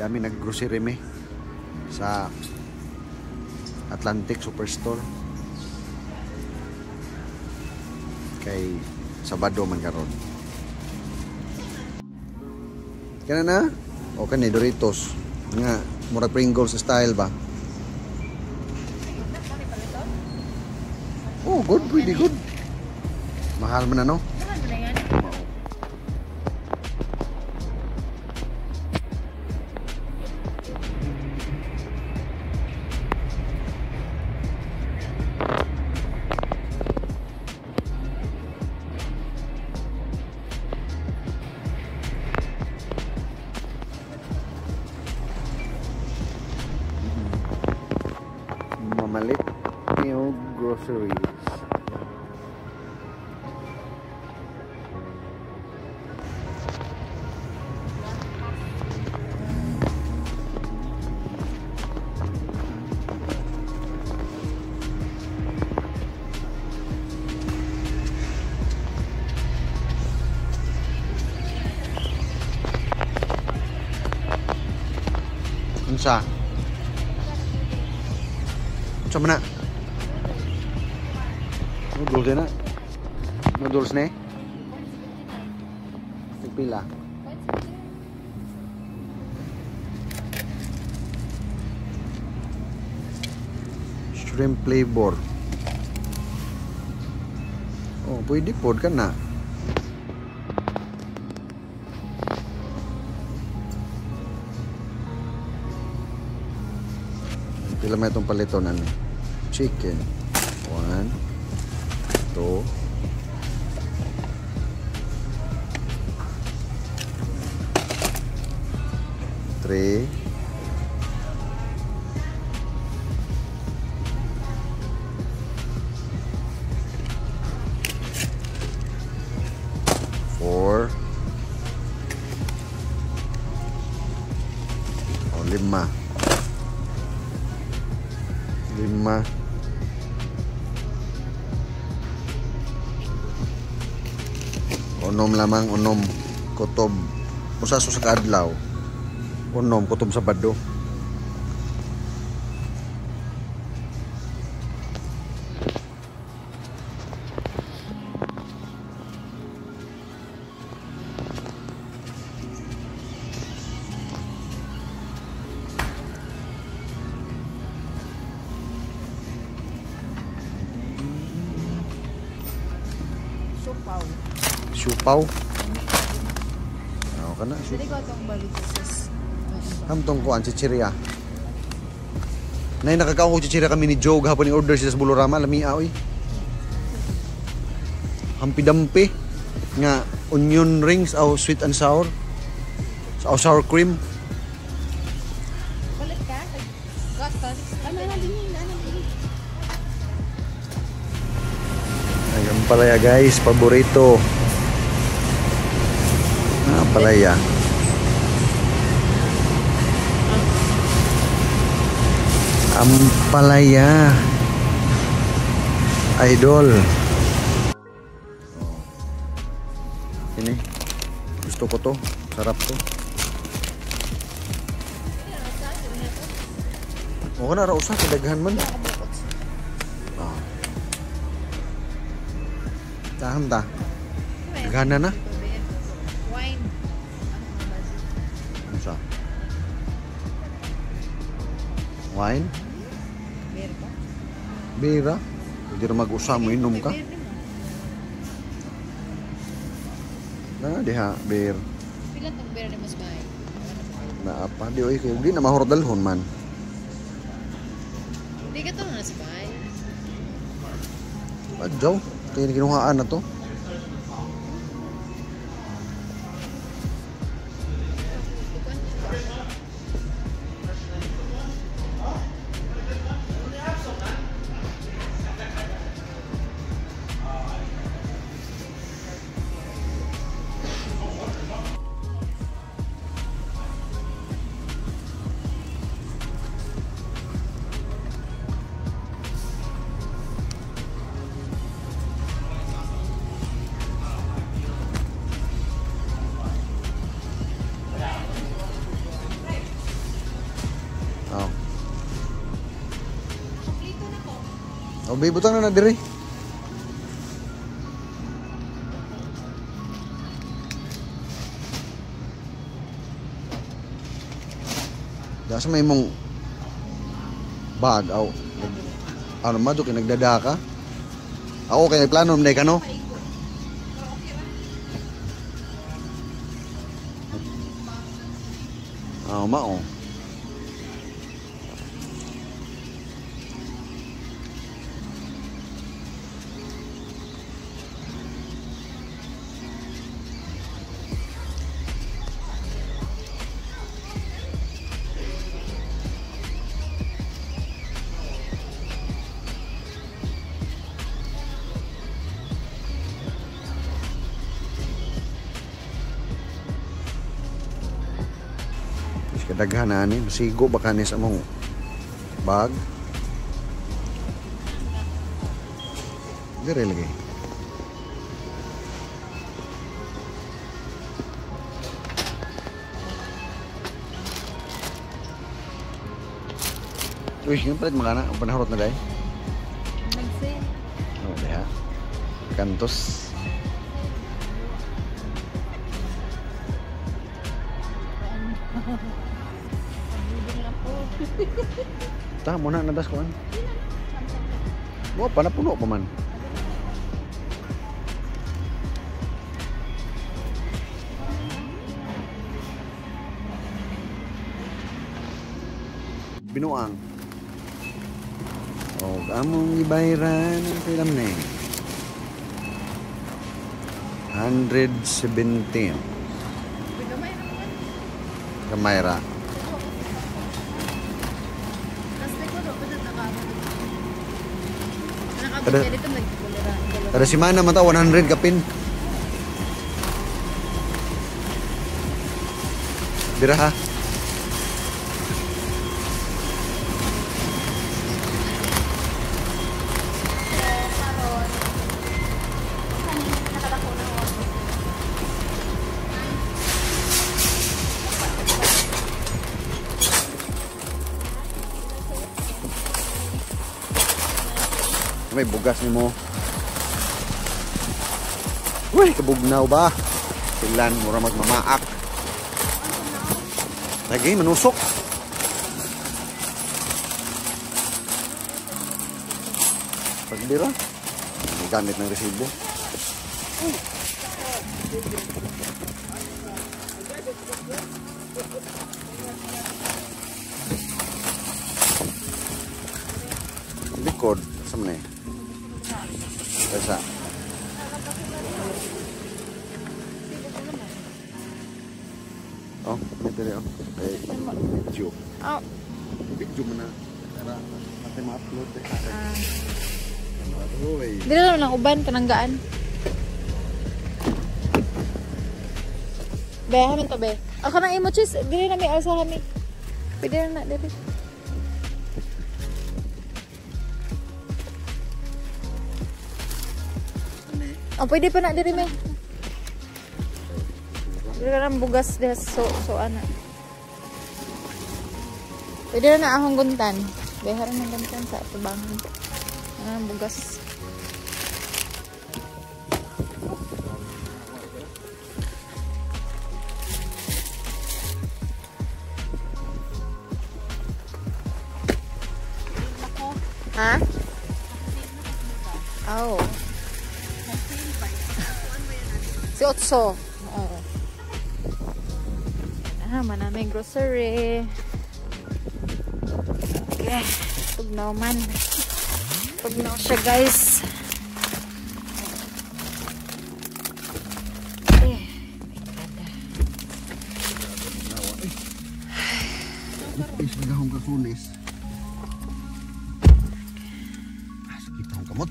Di ami nag-grocery mi sa Atlantic Superstore. Kay Sabado man karon. Kana na? O kani Doritos. Nga murag Pringles style ba? Oh, good, pretty good. Mahal man ano? Mahal man na yan. Mamalit new groceries. Unsa? Unsa man na? Noodles na. Noodles ne? Pila. Shrimp flavor. Oh, pwede pod ka na. Pila may itong paliton ano? Chicken. 1, 2, 3, 4, o 5. 5. Unom lamang, unom kutob. Usa sa kaadlaw. Unom kutob sa Sabado. Siopao. Siopao? Ano ka na? Dili ko itong balitos. Hamtong kuan, chichirya. Nay, nakakaon ko chichirya kami ni Joe. Gahapon ni order siya sa Bulorama. Lamia, oy. Hampi-dampi. Nga, onion rings o sweet and sour. O sour cream. Balit ka? Cotton? Ano na din? Ano din? Ay, ang palaya guys, paborito. Ah, palaya. Ampalaya. Idol. Oh. Ini. Gusto ko to. Sarap to. O kana ra usa kadaghan man. Oh. Tahan ta. Daghan na na. Wine. Unsa? Wine? Beer ba? Bira? Hindi na mag-usa mo, inom ka. Na, diha, beer. Pila tong beer ni mas bahay? Naa pa, di oy, kayo di na mahordalhon man. Di ka to na sa bahay. Adyaw, kaya kinuhaan na to. O, babe, butang na na diri. Da sa may mong bag aw. Ano ma kay nagdada ka? Ako kay plano man ka no. Ah, mao. Kadaghan na ani, masigo baka ni sa among bag. Dire lagi. Uy, yung palit makana, ang panahurot na day. Nag-sale. Oh, diha. Kantos. Ta, muna na das kuan. Mo pa napuno pa man. Binuang. Oh, among gibayran ang pilam ni. 117. Gamay ra. Kada semana man ta 100 kapin. Dira ha. May bugas nimo. Uy, kabugnaw ba? Silan, mura magmamaak. Lagi, manusok. Pagbira. May gamit ng resibo. Likod. Saan man eh? Kaysa. Oh, may dili oh. Eh, video. Oh. Video mo na. Para natin ma-upload eh. Uy. Dili lang ng uban kananggaan. Be, hamin to be. Ako nang imo cheese, dili na may alsa kami. Pwede na dili. Oh, pwede pa na diri may. Dili na bugas diha so ana. Pwede na akong guntan. Behar ng guntan sa atubangan. Ah, bugas. Ha? Oh. Si Otso. Oo. Ah, manaming grocery. Okay. Tugnaw man. Tugnaw siya, guys. Eh, my God. Is nagahong kasunis. Ah, sakit akong kamot.